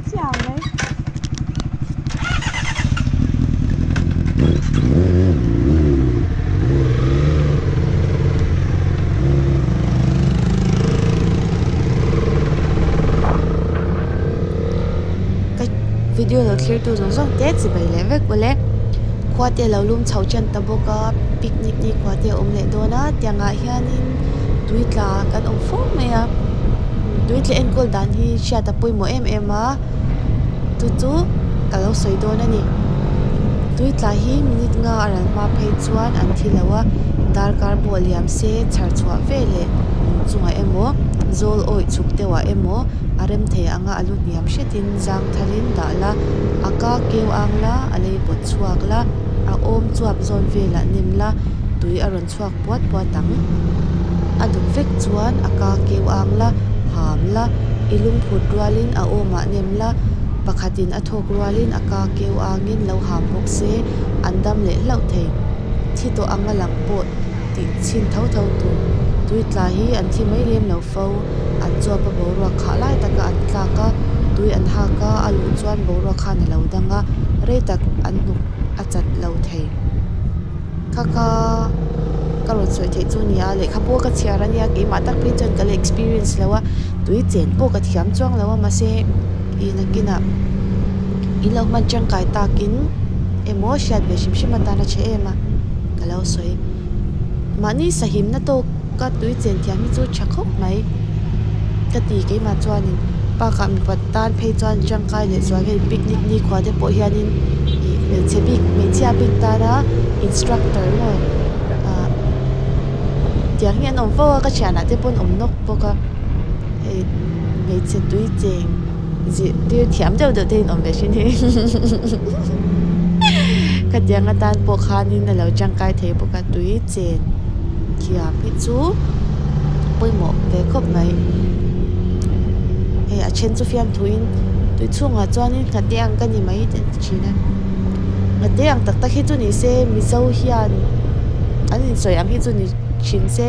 chiah ang mai. Ka video lo thlir tu zawng zawng te chibai leh vek awle khua te alo lum chho tan ta bawk a picnic ni khua te a awm leh dawn a tiangah hianin tui tla kan awm fo mai a tui tla enkawl dan hi hriat a pawimawh em em a chu chu ka lo sawi dawn a ni tui tla hi minute nga a ral hma phei chuan an thi lo a darkar pawh liam se chhar chhuah ve leh lung chungah emaw zawl awih chhuk deuhah emaw a rem thei ang a a lu hniam hretin zang thalin dah la a ka keu ang la a lei pawt chhuak la a awm chuap zawn velah nem la tui a rawn chhuak puat puat ang. A duk vek chuan a ka keu ang la, ham la, i lungphut rualin a awmah nem la, pakhatin a thawk rualin a ka keu angin lo ham bawk se, an dam leh hlauh thei. Thi tawh anga lang pawh tih chhin tho tho tur. Tui tla hi an thi mai lem lo fo, an chuap a boruak khah lai taka an tlak a, tui an hak a, a luh chuan boruak khan a lo dang a, rei tak an hnuk a chat lo thei. Kha kha ka rawn sawi theih chu nia lehkhabu ka chhiar ania keimah tak phei chuan ka la experience lo a tui chen pawh ka thiam chuang lo a mahse ih nakinah in lo hman tangkai takin emaw hriat ve hrim hrim atan a tha em a ka lo sawi mahni sahimna tawk ka tui chen thiam hi chu tha khawp mai ka ti keimah chuanin park ah mipa tan phei chuan tangkai leh zual hei picnic nikhua te pawh hianin ih hmeichhe bik hmeichhia bik tana instructor emaw ah tiang hi an awm fo a ka thianah te pawn awm nawk bawk a hei hmeichhe tui cheng zirtir thiam deuh deuh te in awm ve thin hi khatiang atan pawh khanin a lo tangkai thei bawk a tui chen thiam hi chu pawimawh ve khawp mai hei a then chu fiamthuin tui chhungah chuanin nghate ang ka ni mai te an ti thin a nghate ang tak tak hi chu ni se mizo hian an insawi ang hi chu ni thin se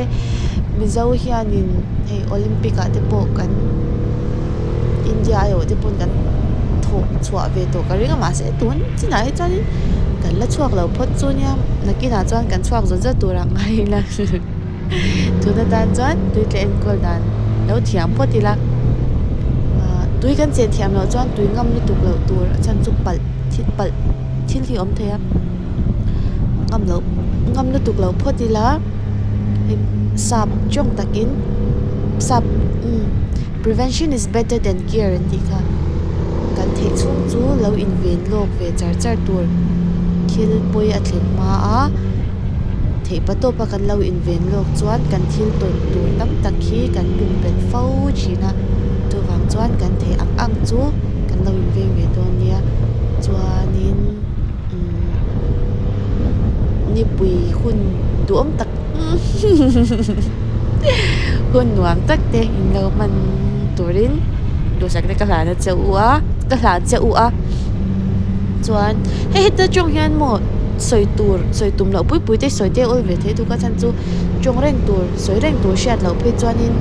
mizo hianin hei olympic ah te pawh kan India aiawh te pawn kan thawh chhuah ve tawh ka ring a mahse tun chinah hi chuanin kan la chhuak lo phawt chu nia nakinah chuan kan chhuak zawt zawt tur ang ngai ila tun atan chuan tui tla enkawl dan lo thiam phawt ila ah tui kan chen thiam loh chuan tui ngam lutuk loh tur a chhan chu palh thil palh thil hi a awm thei a ngam loh ngam lutuk loh phawt ila sap tawng takin sap umm prevention is better than cure an tih kha kan theih chhung chu lo inven lawk ve char char tur thil pawi a thlen hma a theih pa tawp a kan lo inven lawk chuan kan thil tawn tur tam tak hi kan pumpelh fo thin a chuvang chuan kan theih ang ang chu kan lo inveng ve dawn nia chuanin umm nipui hun duhawm tak hun nuam tak te in lo hman turin duhsakna ka hlan a che u a ka hlan che u a chuan hei heta tawng hian maw sawi tur sawi tum loh pui pui te sawi te awl ve thei tuk a chhan chu tawng reng tur sawi reng tur hriat loh phei chuanin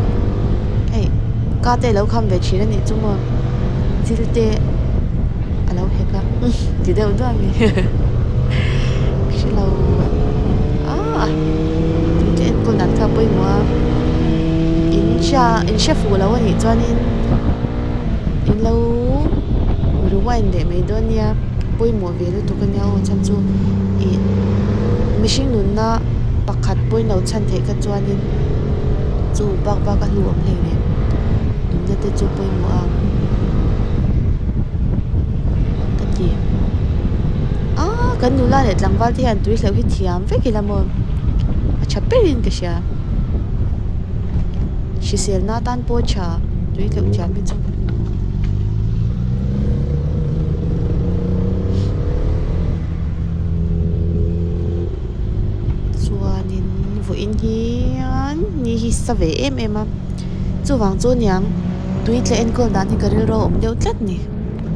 hei ka te alo kham ve thin a nih chu maw thil te a lo hek a ti deuh duah a ni hrelo ah tui te enkawl dan kha a pawimawh a in hria in hre fuh lo a nih chuanin in lo rewind leh mai dawn nia pawimawh ve lutuk a nia aw chhan chu ih mihring nunna pakhat pawhin lo chhan theih kha chuanin chu bak bak a hlu awm hlei nen nunna te chu pawimawh a ka ti ah kan nula leh tlangval te hian tui hleuh hi thiam vek ila maw a tha berin ka hria hriselna atan pawh a tha tui hleuh thiam hi chu. Chuanin vawiin hian ni hi sa ve em em a chuvang chu aniang tui tla enkawl dan hi ka rilru a awm deuh tlat a ni.